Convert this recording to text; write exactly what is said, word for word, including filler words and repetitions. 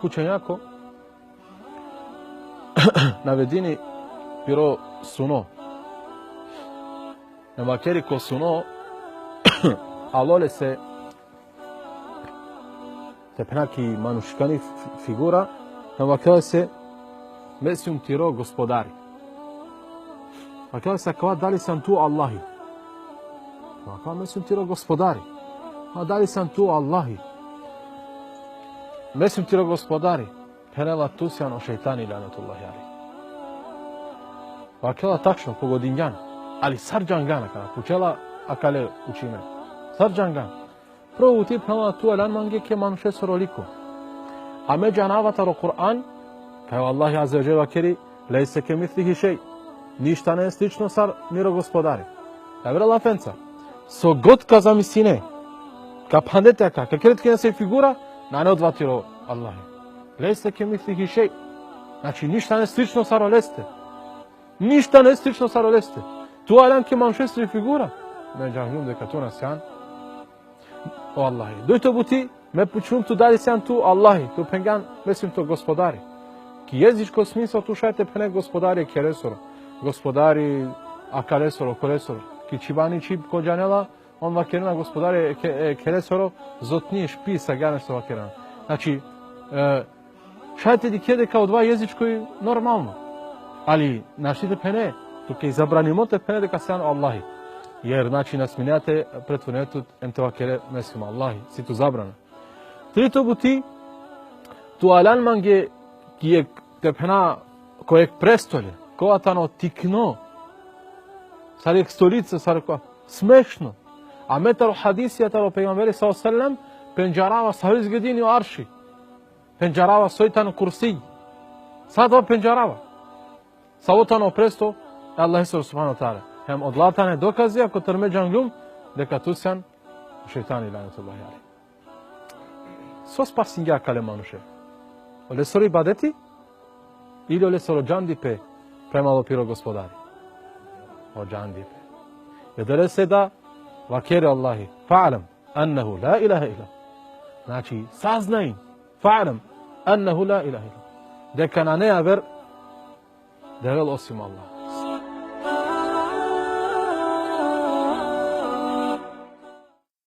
Učenjako navedini piro suno. Hem vakeri ko suno, alo lese te phena ki manušikani fi-, figura, hem vakeri lese: Me sijum tiro gospodari. Vakeri lese: Akava dali sian tu Allahi? Vakeri: Me sijum tiro gospodari. A dali sian tu Allahi? Me sijum tiro gospodari. Phenela: Tu sian o šejtani, lanetullahi alejh. Vakeri: Tačno, pogodingjan. Ali sar džangan akana? Pučela akale učime. Sar džangan? Prvo buti, phenela, tu aljan mange ki manušesoro liko. A me džanava taro Kur'an kaj o Allahi azze ve dželle vakeri: Lejse kemislihi šej. Ništa nane slično sar miro gospodari. Javera lafenca. So god ka zamisline, ka phande te aka, ka kere tuke nesave figura, nane odova tiro Allahi. Lejse kemislihi šej. Znači, ništa nane slično sar oleste. Ništa nane slično sar oleste. Tu aljan ki manušesiri figura. Me džangjum deka tu na sian o Allahi. Dujto buti, me pučlum tu dali sian tu Allahi. Tu phengjan: Me sijum to gospodari. Ki jezičko smisao tu šaj te phene gospodari e khelesoro, gospodari akalesoro, okolesoro. Ki čhibani čhib ko džanela, on vakerena: Gospodari e khe-, e khelesoro, zotni, špi, sa gane so vakerena. Znači, e, šaj te dikhe deka odova jezičko i normalno. Ali našti te phene, tuke i zabranimo te phene deka sian o Allahi. Jer, znači, na sminea te pretvorine tut hem te vakere: Me sijum Allahi. Si tu zabrana. Trito buti, tu aljan mange ki jekh, te phena, ko jekh prestole, kova tano tikno, sar jekh stolica, sar ko, smešno. A me taro hadisija taro pejgamberi sallallahu alejhi ve sellem pendžarava sar izgledini o arši. Pendžarava soj tano kursi. Sa odova pendžarava. Savo tano presto e Allahesoro subhanehu ve teala. Hem odola tane dokazija kotar me džangjum deka tu sian šejtani, lanetullahi alejh. So spasingja akale manuše? Olesoro ibadeti ili olesoro džandipe prema lo piro gospodari? O džandipe. Odolese da vakeri o Allahi: Fa'lem ennehu la ilahe illa. Znači, saznaj, fa'lem ennehu la ilahe illa. Deka nane aver Devel osim Allah.